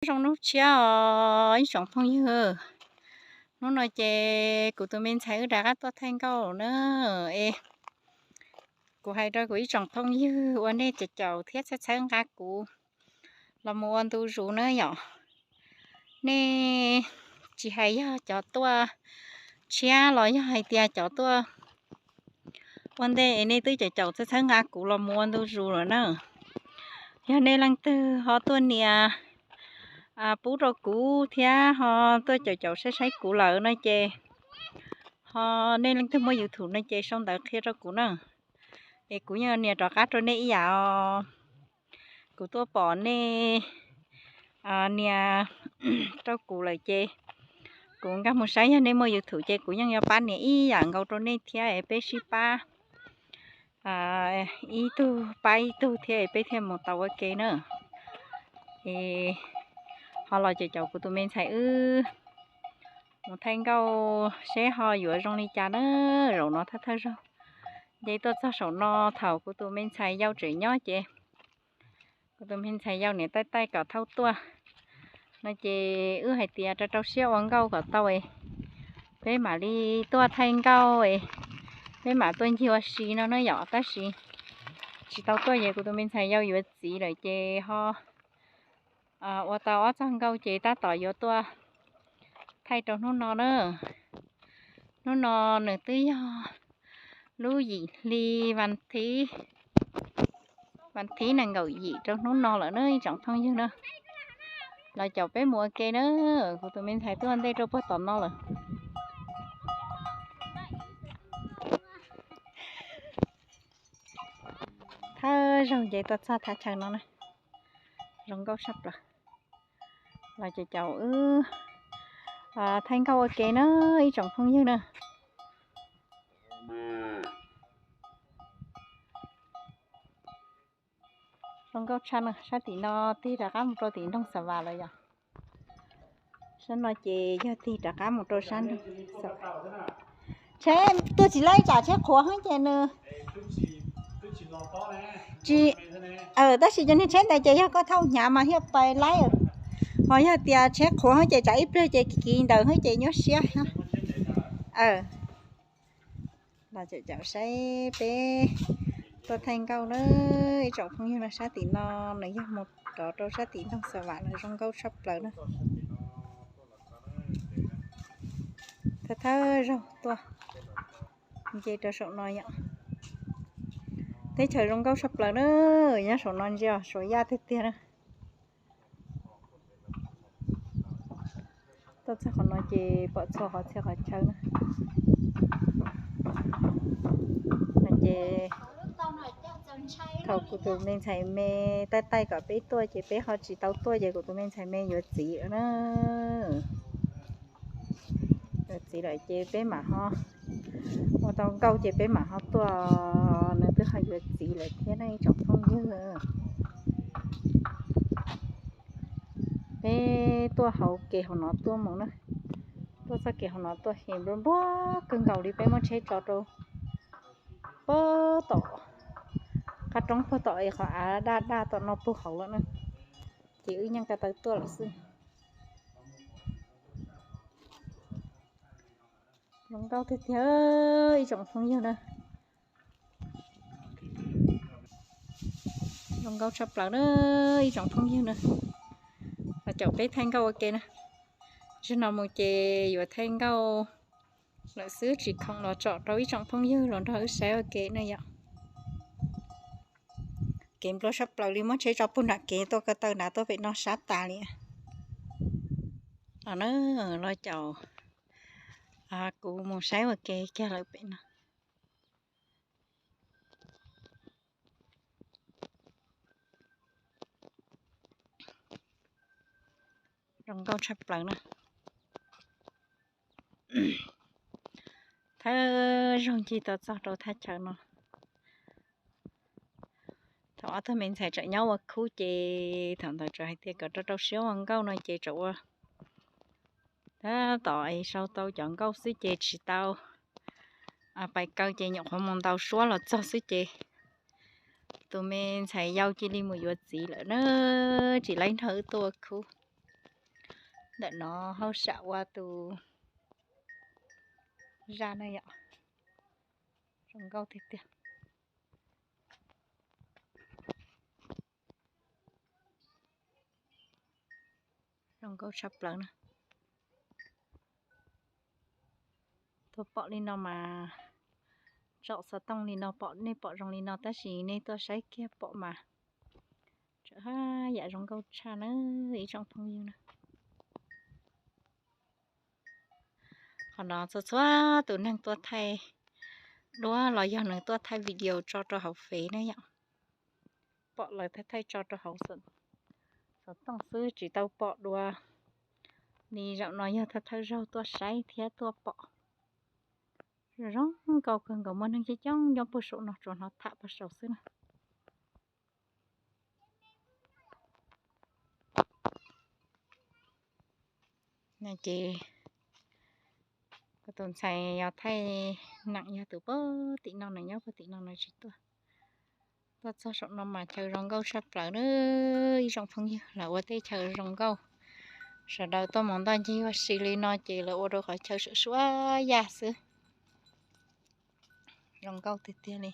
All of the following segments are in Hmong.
Zoo hnub tshiab os ib tsoom phooj ywg. Hnub no ces kuv tus me ntxhais wb rov qab tuaj thaij nkauj na. Es kuv hais rau kuv ib tsoom phooj ywg uas nej caum caum thiab txhawb txhawb nqa kuv los mus ua ntu zus na yom. Nej tsis hais yog cov tuaj tshiab los yog hais tias cov tuaj ua ntej es nej twb caum caum txhawb txhawb nqa kuv los mus ua ntu zus lawm na. Yog nej leej twg ho tuaj nias pub rau kuv thiab ho tuaj caum caum saib saib kuv lawm no ces, ho nej leej twg muaj YouTube no ces sau ntawv qhia rau kuv na. Es kuv yeej nias rov qab rau nej ib yam os. Kuv tuaj pom nej nias rau kuv lawm ces kuv nkag mus saib, yog nej muaj YouTube ces kuv yeej yuav pab nias ib yam nkaus rau nej thiab es peb sib pab ib tug pab ib tug thiab es peb thiaj mus tau ua ke na. Es ho los caum caum kuv tus me ntxhais wb mus thaij nkauj seb ho yuav zoo li cas na. Zaum no thawj thawj zaug nce tuaj txog saum no, thaum kuv tus me ntxhais yau tseem nyob ces kuv tus me ntxhais yau niam taij taij kom thauj tuaj no ces wb hais tias rau rau siab ua nkauj kom tau es peb mam li tuaj thaij nkauj es peb mam tuaj ncig ua si no na yom. Tab sis tsis tau tuaj ces kuv tus me ntxhais yau yuav txiv lawm ces ho ua tau ob txoj nkauj ces tab tom yuav tuaj thaij rau hnub no na. Hnub no nws twb yog lub yim hli vas thiv, vas thiv nees nkaum yim rau hnub no lawm na ib tsoom phooj ywg na. Los caum peb mus ua ke na, kuv tus me ntxhais tuaj ntej rau puag tom no lawm. Thawj zaug nce tuaj txog thaj chaw no na, zoo nkauj tshaj plaws. Los caum caum wb thaij nkauj ua ke na ib tsoom phooj ywg na. Zoo nkauj tshaj na, sab tim no tig rov qab mus rau tim nroog Xa Vas lawm yom. Sab no ces yog tig rov qab mus rau sab nroog Xa Vas. Tsheb tuaj tsis laib tsam tsheb qhuav heev ces nws tsis, tab sis cov niag tsheb ntawd ces yog koj thauj hnyav mas thiaj pais laib. Ho yog tias tsheb qhuav heev ces tsam ib pliag ces kiv ntawd heev ces nyuaj siab. Los caum caum saib peb tuaj thaij nkauj na ib tsoom phooj ywg na. Sab tim no nws yog mus rov rau sab tim nroog Xa Vam no, zoo nkauj tshaj plaws na. Thawj thawj zaug tuaj nce rau saum no yom. Teb chaws zoo nkauj tshaj plaws na, nyob saum no ntsia suav yaj tiag tiag na. Tuaj txog qhov no ces pom txhua qhov txhia qhov chaw na. No ces thaum kuv tus me ntxhais me taij taij kom peb tuaj ces peb ho tsis tau tuaj ces kuv tus me ntxhais me yuav txiv lawm na. Yuav txiv lawm ces peb mam ho ua tau nkauj ces peb mam ho tuaj, nws twb ho yuav txiv lawm thiab na ib tsoom phooj ywg. Peb tuaj hauv kev hauv no tuaj mus na, tuaj txoj kev hauv no tuaj ces nplua nplua kawg nkaus li, peb muab tsheb tso rau puag tom qab roob puag tom es qhov av daj daj tom no puag hauv lawm na, ces wb yeej ko taw tuaj lawm xwb. Zoo nkauj tiag tiag ib tsoom phooj ywg na. Zoo nkauj tshaj plaws na ib tsoom phooj ywg na. Los caum peb thaij nkauj ua ke na. Zaum no mus ces yuav thaij nkauj lawm xwb, tsis khoom los tsom rau ib tsoom phooj ywg los nrog wb saib ua ke na yom. Kev nplua tshaj plaws li, muab tsheb tso puag nram kev tuaj ko taw nrad tuaj pem no sab tas li. Los na, los caum kuv mus saib ua ke kiag lawm pem no. Zoo nkauj tshaj plaws na. Thawj zaug ncig tuaj txog rau thaj chaw no. Thaum ob tug me ntxhais tseem nyob ua khub ces thaum ntawd tseem hais tias kom rau rau siab ua nkauj no ces tseem ua tab tom sau tau cov nkauj xwb ces tsis tau pais kaw ces nyuam qhuav mus ntaus suab los txog xwb ces tus me ntxhais yau cia li mus yuav txiv lawm na, tsis laib nrog wb tuaj ua khub. Ntawm no hauj sam ua tus zaj na yom. Zoo nkauj tiag tiag. Zoo nkauj tshaj plaws na. Tuaj pom li no mas tsom xov tooj li no pom, nej pom zoo li no tab sis nej tuaj saib kiag pom mas tseem haj yam zoo nkauj tshaj na ib tsoom phooj ywg na. Qhov no txhua txhua tus neeg tuaj thaij duab los yog nws tuaj thaij video tso rau hauv fev na yom. Pom lawv thaij thaij tso rau hauv xov tooj xwb tsis tau pom dua li zaum no yog thawj thawj zaug tuaj saib thiab tuaj pom. Zoo nkauj kawg nkaus, muaj neeg coob coob nyob puag saum no tsuas hnov tham puag saum xwb na. Ces kuv tus ntxhais yog thaij nam yog tus puag tim no, nws nyob puag tim no nws tsis tuaj. Tuaj txog saum no mas chaw zoo nkauj tshaj plaws na ib tsoom phooj ywg, lawv ua tej chaw zoo nkauj. Sawv daws tuaj mus ntoj ncig ua si li no ces lawv ua rau qhov chaw suam suab yaj xwb. Zoo nkauj tiag tiag li.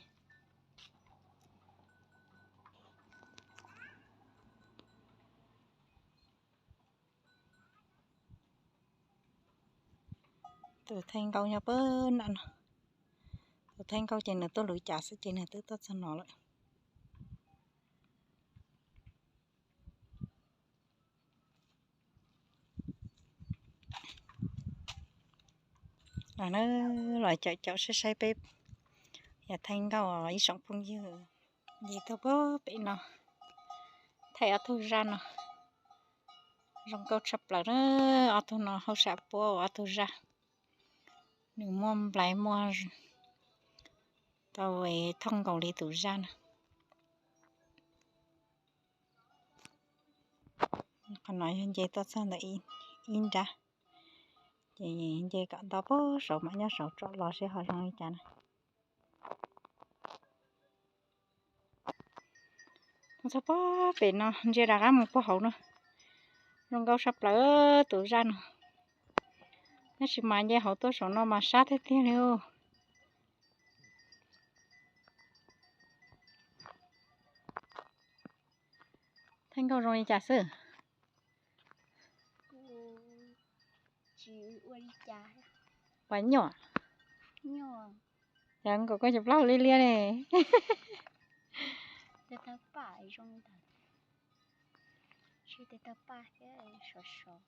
Tus thaij nkauj nyob puag nram no. Tus thaij nkauj ces nws tuaj luv cas xwb ces nws twb tuaj txog no lawm. Los caum caum saib saib peb yog thaij nkauj ib tsoom phooj ywg. Nce tuaj puag pem no, thaij ob tug zaj no, zoo nkauj tshaj plaws na. Ob tug no hauj sam puab ua ob tug zaj, nws muaj nplai muaj tau thooj nkaus li tus zaj na. Qhov no yog nce tuaj txog ntawm ib nrab, ces nce kom nto puag saud mam nyob saud tsom los seb ho zoo li cas na. Txog puag pem no ntsia rov qab mus puag hauv no, zoo nkauj tshaj plaws tus zaj no. Tab sis mas nce hauv tuaj saum no mas sab tiag tiag li. Thaij nkauj zoo li cas xwb? Puas nyuaj? Yog nkaus koj cov plaub hau liab liab ne. Sib tawg paj thiab sov sov.